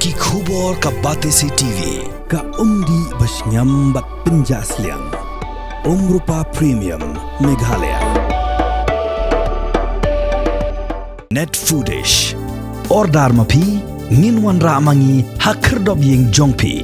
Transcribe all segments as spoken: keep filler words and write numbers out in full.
Ki khubor ka Batesi T V. Ka umdih ba shngiam bad pynjah sliang. Umrupa Premium Meghalaya. Net Foodish. Order ma phi, ngin wanrah ma ngi ha khyrdop ïing jong phi.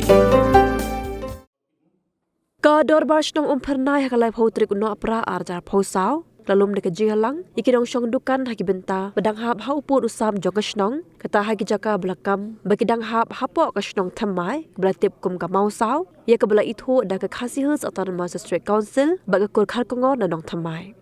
Ka Dorbar Shnong Umphyrnai ha ka laiphew tarik u Nohprah arhajar arphew saw la lum da ka jingïalang ïa ki nongshong dukan ha ki bynta ba dang hap ha u pud u sam jong ka shnong, kata ha ki jaka ba la kam ba ki dang hap hapoh ka shnong Thymmai kaba la tip kum ka Mawsaw, ïa kaba la ithuh da ka Khasi Hills Autonomous District Council bad ka Kur Kharkongor na Nongthymmai.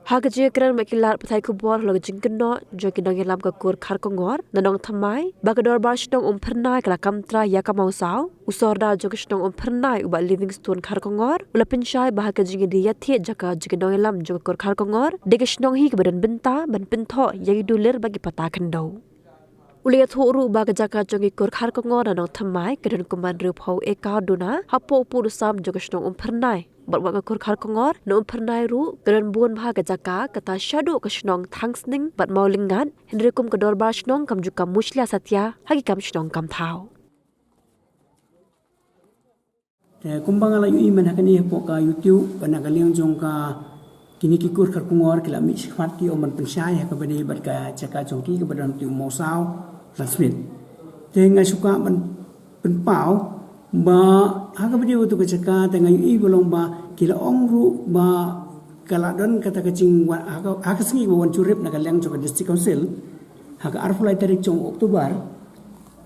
Ha ka jingkren bad ki lad pathai khubor halor ka jingkynnoh jong ki nongïalam ka Kur Kharkongor na Nongthymmai ba ka Dorbar Shnong Umphyrnai ka la kam trai ïa ka Mawsaw, u Sordar jong ka shnong Umphyrnai u Bah Livingstone Kharkongor u la pynshai ba ha ka jingïadei ïathied jaka jong ki nongïalam jong ka Kur Kharkongor, dei ka shnong hi kaba don bynta ban pynthoh ïa ki dulir bad ki pata khyndew. U la ïathuh ruh ba ka jaka jong ki Kur Kharkongor na Nongthymmai ka don kumba hynriewphew acre duna hapoh u pud u sam jong ka shnong Umphyrnai. Bad wat ka Kur Kharkongor na Umphyrnai ruh ka don bun bha ka jaka, kata shaduh ka shnong Thangsning bad Mawlyngngad, hynrei kum ka Dorbar Shnong kam ju kam mushlia satia ha ki kam shnong kam thaw. Te kumba nga la ïohi mynta ha kane hapoh ka YouTube, ba na ka liang jong ka kine ki Kur Kharkongor ki la mih shakhmat ki ong ban pynshai ha kaba ïadei bad ka jaka jong ki kaba don ha u Mawsaw Lad Smit. Te nga shu kwah ban pynpaw ba ha kaba ïadei bad ka jaka, te nga ïohi ba long ba ki la ong ruh ba ka la don kata ka jingwan ha ka, ha ka sngi ba wan jurip na ka liang jong ka District Council ha ka arphew lai tarik jong October,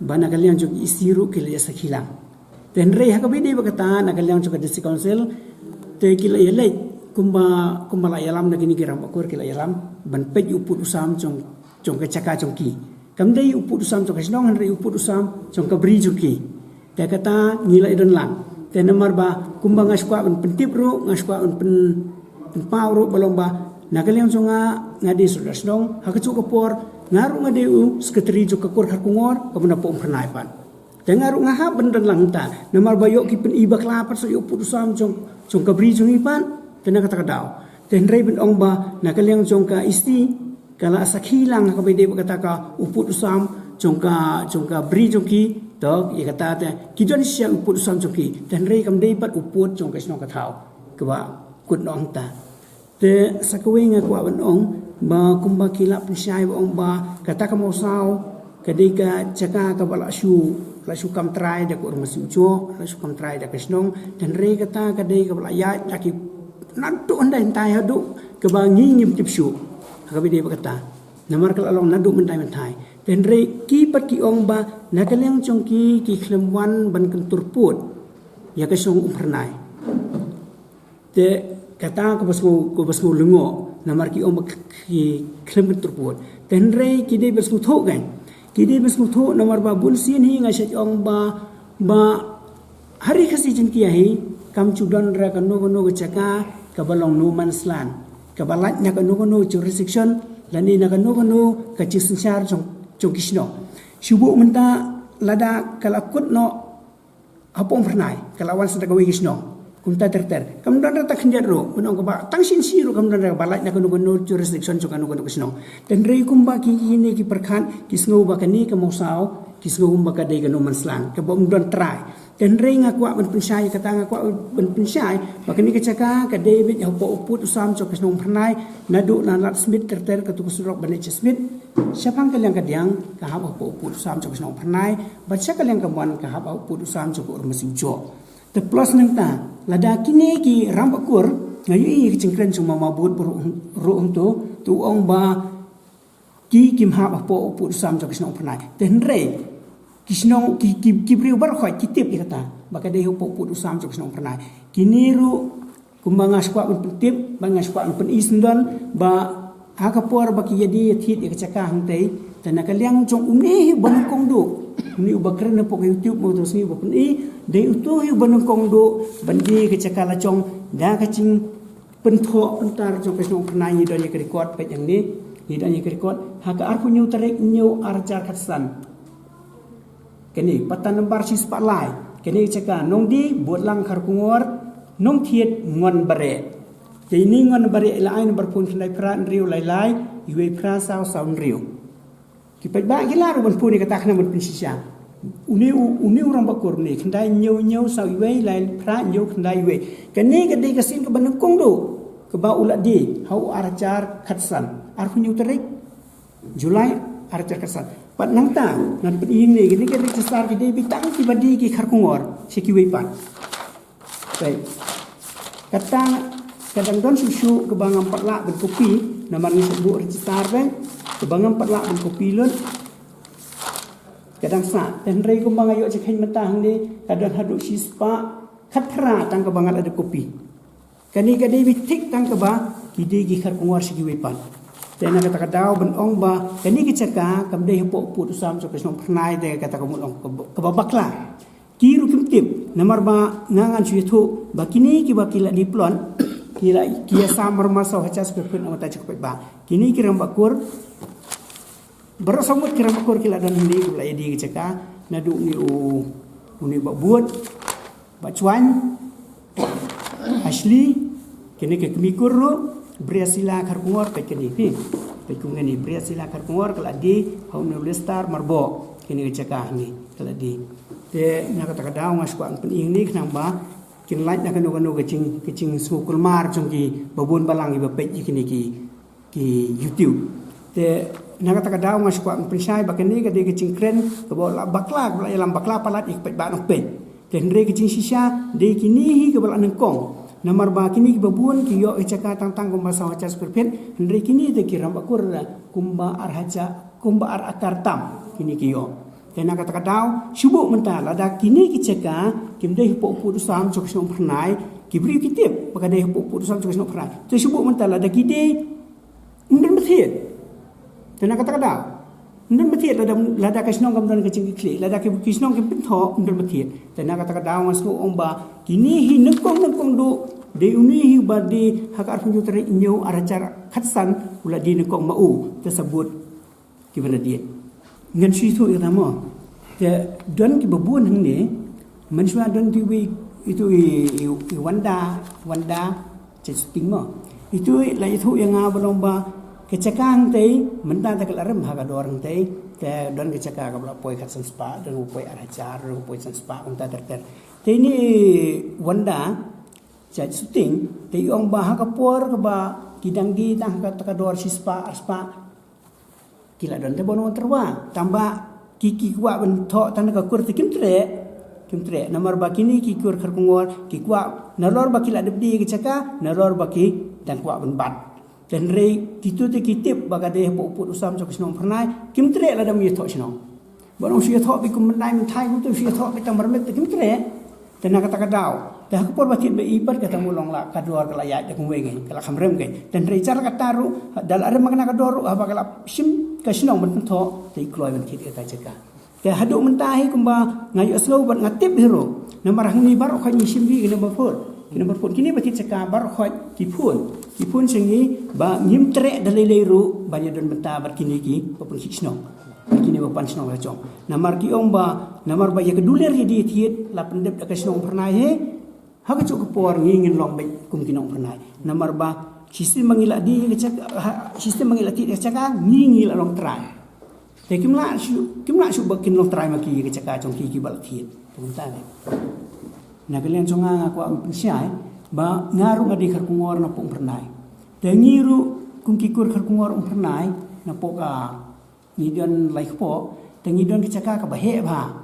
ba na ka liang jong ki E C ruh ki la ïa sakhi lang. Te hynrei ha kaba ïadei bad kata na ka liang jong ka District Council, te ki la ïaleit kumba, kumba la ïalam na kine ki rangbah kur ki la ïalam ban peit u pud u sam jong, jong ka jaka jong ki. Kam dei u pud u sam jong ka shnong, hynrei u pud u sam jong ka bri jong ki. Te kata ngi la ïa don lang. Te namar ba kumba nga shu kwah ban pyntip ruh, nga shu kwah ban pyn, pynpaw ruh ba long ba na ka liang jong nga, nga dei sordar shnong, ha kajuh ka por nga ruh nga dei u sekretari jong ka Kur Kharkongor kaba na poh Umphyrnai pat. Te nga ruh nga hap ban don lang mynta namar ba ïoh ki pyni bakla pat sa ïoh u pud u sam jong, jong ka bri jong ngi pat. Te na kata ka daw, te hynrei ban ong ba na ka liang jong ka E C ka la sakhi lang ha kaba ïadei bad kata ka u pud u sam jong ka, jong ka bri jong ki. To ïa kata te ki don shisha u pud u sam jong ki, te hynrei kam dei pat u pud jong ka shnong ka thaw kaba kut noh mynta. Te sa kawei nga kwah ban ong ba kumba ki la pynshai ba ong ba kata ka Mawsaw ka dei ka jaka kaba la shu, la shu kam trai da ka Urmasiwjoh, la shu kam trai da ka shnong. Te hynrei kata ka dei kaba la ïaid da ki naduh hyndai hyntai haduh kaba ngi ngim tip shuh ha kaba ïadei bad kata. Namar ka la long naduh myndai myntai. Te hynrei ki pat ki ong ba na ka liang jong ki, ki khlem wan ban kyntur pud ïa ka shnong Umphyrnai. Te kata kaba sngew, kaba sngew lyngngoh namar ki ong ba ki khlem kyntur pud. Te hynrei ki dei ban sngewthuh kan. Ki dei ban sngewthuh namar ba bun sien hi nga shait ong ba, ba ha Ri Khasi Jaiñtia hi kam ju don ruh kano kano ka jaka kaba long no man's land, kaba lait na kano kano jurisdiction lane na kano kano ka jingsynshar jong, jong ki shnong. Shu buh mynta lada ka la kut noh hapoh Umphyrnai ka la wan sha kawei ka shnong, kumta ter ter, kam don ruh ta khyndiat ruh, ban ong kaba tang shisha ruh kam don ruh kaba lait na kano kano jurisdiction jong kano kano ka shnong. Te hynrei kumba ki, kine ki pyrkhat ki sngew ba kane ka Mawsaw, ki sngew kumba ka dei ka no man's land kaba ym don trai. Te hynrei nga kwah ban pynshai kata, nga kwah ban pynshai ba kane ka jaka ka dei beit hapoh u pud u sam jong ka shnong Umphyrnai, naduh na Lad Smit ter ter, katu ka surok ba leit sha Smit shaphang ka liang ka diang ka hap hapoh u pud u sam jong ka shnong Umphyrnai, bad sha ka liang ka mon ka hap ha u pud u sam jong ka Urmasiwjoh. Te plus nangta, lada kine ki rangbah kur, nga ïohi ka jingkren jong u mama bud ruh, ruh hangto, te u ong ba ki, kim hap hapoh u pud u sam jong ka shnong Umphyrnai. Te hynrei ki shnong, ki, ki, ki briew baroh khoit ki tip ïa kata ba ka dei hapoh u pud u sam jong ka shnong Umphyrnai. Kine ruh kumba nga shu kwah ban pyntip, ba nga shu kwah ban pyni syndon ba ha ka por ba ki ïadei ïathied ïa ka jaka hangtei, te na ka liang jong une hi uba nyngkong duh, une uba kren hapoh ka YouTube mynta ka sngi uba pyni, dei uto hi uba nyngkong duh ban die ïa ka jaka lajong da ka jingpynthoh pyntar jong ka shnong Umphyrnai. Ngi don ïa ka record, peit hangne, ngi don ïa ka record ha ka arphew hynñiew tarik hynñiew arhajar khatsan. Kane pata nambar shispah lai. Kane ka jaka Nongdie, Budlang, Kharkongor, Nongthied, Ngonbareh. Te ine Ngonbareh la ai nambar phone khyndai phra hynriew lai lai iwei phra saw saw hynriew. Ki paidbah ki lah ruh ban phone ïa kata khnang ban pynshisha. Une u, une u Rangbah Kur une, khyndai hynñiew hynñiew saw iwei, lai phra hynñiew khyndai iwei. Kane ka dei ka sien kaba nyngkong duh kaba u la die ha u ar hajar khatsan, arphew hynñiew tarik July ar hajar khatsan. Pat nangta ngan pyni hangne, kine ki register ki dei beit tang kiba die ki Kharkongor sha kiwei pat. Peit. Kata ka dang don shuh shuh kaba ngam pat lah ban copy, namar ngi shu buh register, peit, kaba ngam pat lah ban copy lut. Ka dang sah, te hynrei kumba nga ïoh jingkheiñ mynta hangne, ka don haduh shispah khatphra tang kaba nga la dep copy. Kane ka dei beit thik tang kaba ki die ki Kharkongor sha kiwei pat. Te na kata ka daw ban ong ba kane ka jaka kam dei hapoh pud u sam jong ka shnong Phyrnai, te kata ka mut ong kaba, kaba bakla. Ki ruh kim tip, namar ba nga ngan shu ïathuh ba kine kiba ki la die plot, ki la, ki ïasam marmar saw hajar square feet na bynta jaka paidbah. Kine ki Rangbah Kur, baroh saw ngut ki Rangbah Kur ki la don hangne, ki la ïadie ka jaka, naduh une u, une Bah Bud, Bah Chwan, Ashley, kine ki kmie Kur ruh, Briasila Kharkongor, peit kine, phi. Peit kum kine, Briasila Kharkongor ka la die ha une u Lester Marboh, kine ka jaka hangne ka la die. Te na kata ka daw nga shu kwah pyni hangne khnang ba kin lait na kano kano ka jing, ka jingsngewkulmar jong kiba bun balang kiba peit ïa kine ki, ki YouTube. Te na kata ka daw nga shu kwah pynshai ba kane ka dei ka jingkren kaba la bakla, kaba la ïalam bakla palat ïa ki paidbah nongpeit. Te hynrei ka jingshisha dei kine hi kaba la nyngkong. Namar ba kine kiba bun ki ïoh ïa jaka tang tang kumba saw hajar square feet, hynrei kine te ki Rangbah Kur kumba ar hajar, kumba ar akar tam kine ki ïoh. Te na kata ka daw, shu buh mynta, lada kine ki jaka kim dei hapoh pud u sam jong ka shnong Phyrnai, ki briew ki tip ba ka dei hapoh pud u sam jong ka shnong Phyrnai. Te shu buh mynta, lada ki die, ym don ba thied. Te na kata ka daw, ym don ba thied, lada, lada ka shnong kam don ka jingkitkhlieh, lada ki, ki shnong kim pynthoh, ym don ba thied. Te na kata ka daw nga sngew ong ba kine hi nyngkong, nyngkong duh, dei une hi ba die ha ka arphew hynñiew tarik hynñiew ar hajar khatsan, u la die nyngkong ma u, te sa bud kiba na die. Ngan shu ïathuh ïa kata mo. Te don kiba bun hangne, mynshuwa don tu i, itu i, i, i Wanda, Wanda, Jait Suting mo. Itu i la ïathuh ïa nga ba long ba ka jaka hangtei, mynta te ka la rem ha ka dor hangtei, te don ka jaka kaba la poi khatsan spah, don kaba poi ar hajar, don kaba poi san spah, kumta ter ter. Te ine i Wanda, Jait Suting, te i ong ba ha ka por kaba ki dang die tang ha kata ka dor shispah, ar spah, ki la don te ban wan tyrwa. Tang ba ki, ki kwah ban thoh tang na ka kur te kim treh. Kim treh. Namar ba kine ki kur Kharkongor ki kwah nalor ba ki la dep die ka jaka, nalor ba ki dang kwah ban bat. Te hynrei kito te ki tip ba ka dei hapoh pud u sam jong ka shnong Phyrnai, kim treh lada ym ïathoh shnong. Ban ong shu ïathoh beit kum myndai mynthai, kumta shu ïathoh beit tang marmit te kim treh. Te na kata ka daw, te ha ka por ba thied ba i pat, kata mut long la ka dor ka la ïaid da kumwei ngi, ka la kham rem ngi. Te hynrei jar kata ruh, da la rem ma kane ka dor ruh, haba ka la shim ka shnong ban pynthoh, te i kloi ban thied ïa kata jaka. Te haduh mynta hi kumba nga ïohsngew bad nga tip hi ruh, namar hangne baroh khoit ngi shim hi ki number four. Ki number four, kine ba thied jaka baroh khoit ki phone, ki phone sha ngi ba ngim treh da lei lei ruh ban ïadon bynta bad kine kiba pynkhih shnong, bad kine ba pan shnong la jong. Namar ki ong ba, namar ba ïa ka dulir ïa die thied la pyndep da ka shnong Phyrnai hi. Ha kajuh ka por ngi ngin long beit kum ki nong Phyrnai. Namar ba shisien ba ngi la die ka jaka, ha, shisien ba ngi la thied ka jaka, ngi, ngi la long trai. Te kim lah shuh, kim lah shuh ba kin long trai ma ki ka jaka jong ki kiba la thied. Te kumta ne. Na ka liang jong nga, nga kwah pynshai ba nga ruh nga dei Kharkongor napoh Umphyrnai. Te ngi ruh kum ki kur Kharkongor Umphyrnai, napoh ka, ngi don lai kpoh, te ngi don ka jaka kaba heh bha.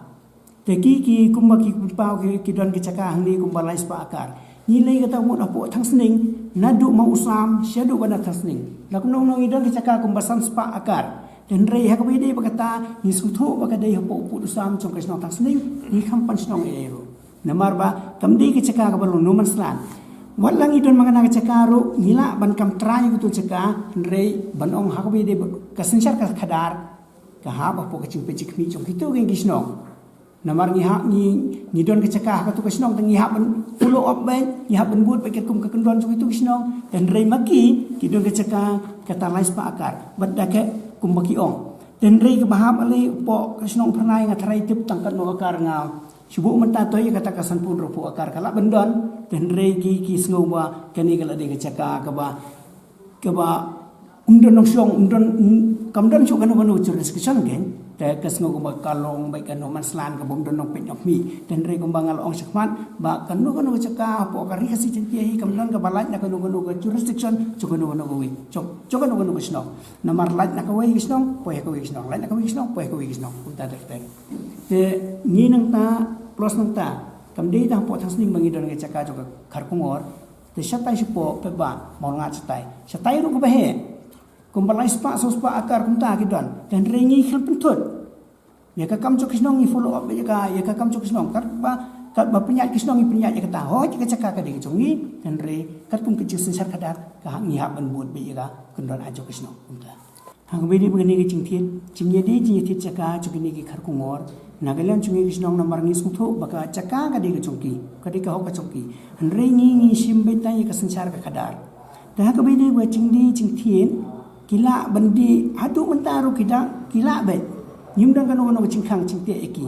Te ki, ki kumba ki pynpaw ki, ki don ka jaka hangne kumba lai spah akar. Ngi leh kata mut hapoh Thangsning, naduh Mawsam shaduh ba na Thangsning. La kumno kumno ngi don ka jaka kumba san spah akar. Te hynrei ha kaba ïadei bad kata, ngi sngewthuh ba ka dei hapoh pud u sam jong ka shnong Thangsning, ngi kham pan shnong ei ei ruh. Namar ba kam dei ka jaka kaba long no man's land. Wat la ngi don ma kane ka jaka ruh, ngi lah ban kam trai ïa katu ka jaka, hynrei ban ong ha kaba ïadei bad ka synshar ka khadar, ka hap hapoh ka jingpeit jingkhmih jong kito ki shnong. Namar ngi hap, ngi, ngi don ka jaka ha katu ka shnong, te ngi hap ban follow up beit, ngi hap ban bud beit katkum ka kyndon jong kito ki shnong. Te hynrei ma ki, ki don ka jaka kata lai spah akar, bad da ka kumba ki ong. Te hynrei kaba hap ale hapoh ka shnong Phyrnai, nga tharai tip tang katno akar, nga shu buh mynta, to ïa kata ka sanphew hynriewphew akar ka lah ban don. Te hynrei ki, ki sngew ba kane ka la dei ka jaka kaba, kaba ym don nongshong, ym don, ym, kam don shuh kano kano jurisdiction, keiñ. Te ka sngew kumba ka long bad ka no man's land, ka bym don nongpeit nongkhmih. Te hynrei kumba nga la ong shakhmat ba kano kano ka jaka hapoh ka Ri Khasi Jaiñtia hi kam don kaba lait na kano kano ka jurisdiction jong kano kano kawei, jong jong kano kano ka shnong. Namar lait na kawei ka shnong, poi ha kawei ka shnong, lait na kawei ka shnong, poi ha kawei ka shnong. Kumta te te. Te ngi nangta, plus nangta, kam dei tang hapoh Thangsning ba ngi don ka jaka jong ka Kharkongor. Te shatai shapoh Paidbah, Mawlngat shatai, shatai ruh kaba heh. Kumba lai spah saw spah akar kumta ki don. Te hynrei ngi khlem pynthut ïa ka kam jong ka shnong, ngi follow up ïa ka, ïa ka kam jong ka shnong. Katba, katba pynïaid ka shnong ngi pynïaid ïa kata. Hooid, ka jaka ka dei ka jong ngi. Te hynrei katkum ka jingsynshar khadar, ka ngi hap ban bud beit ïa ka kyndon aiñ jong ka shnong. Kumta. Ha kaba ïadei bad kane ka jingthied, jingïadei jingïathied jaka jong kine ki Kharkongor, na ka liang jong ngi ki shnong, namar ngi sngewthuh ba ka jaka ka dei ka jong ki, ka dei ka hok ka jong ki. Hynrei ngi, ngi shim beit tang ïa ka synshar ka khadar. Te ha kaba ïadei bad jingdie jingthied, ki lah ban dih haduh mynta ruh, ki dang, ki lah beit. Ngim don kano kano ka jingkhang jingteh ïa ki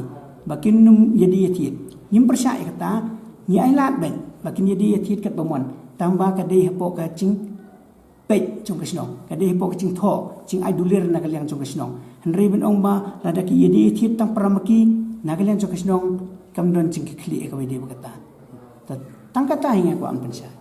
ba kin nym ïadie ïathied. Ngim pyrshah ïa kata, ngi ailad beit ba kin ïadie ïathied katba mon. Tangba ka dei hapoh ka jingpeit jong ka shnong, ka dei hapoh ka jingthoh, jingai dulir na ka liang jong ka shnong. Hynrei ban ong ba lada ki ïadie ïathied tang para ma ki, na ka liang jong ka shnong kam don jingkitkhlieh ha kaba ïadei bad kata. Te tang kata hi nga kwah ban pynshai.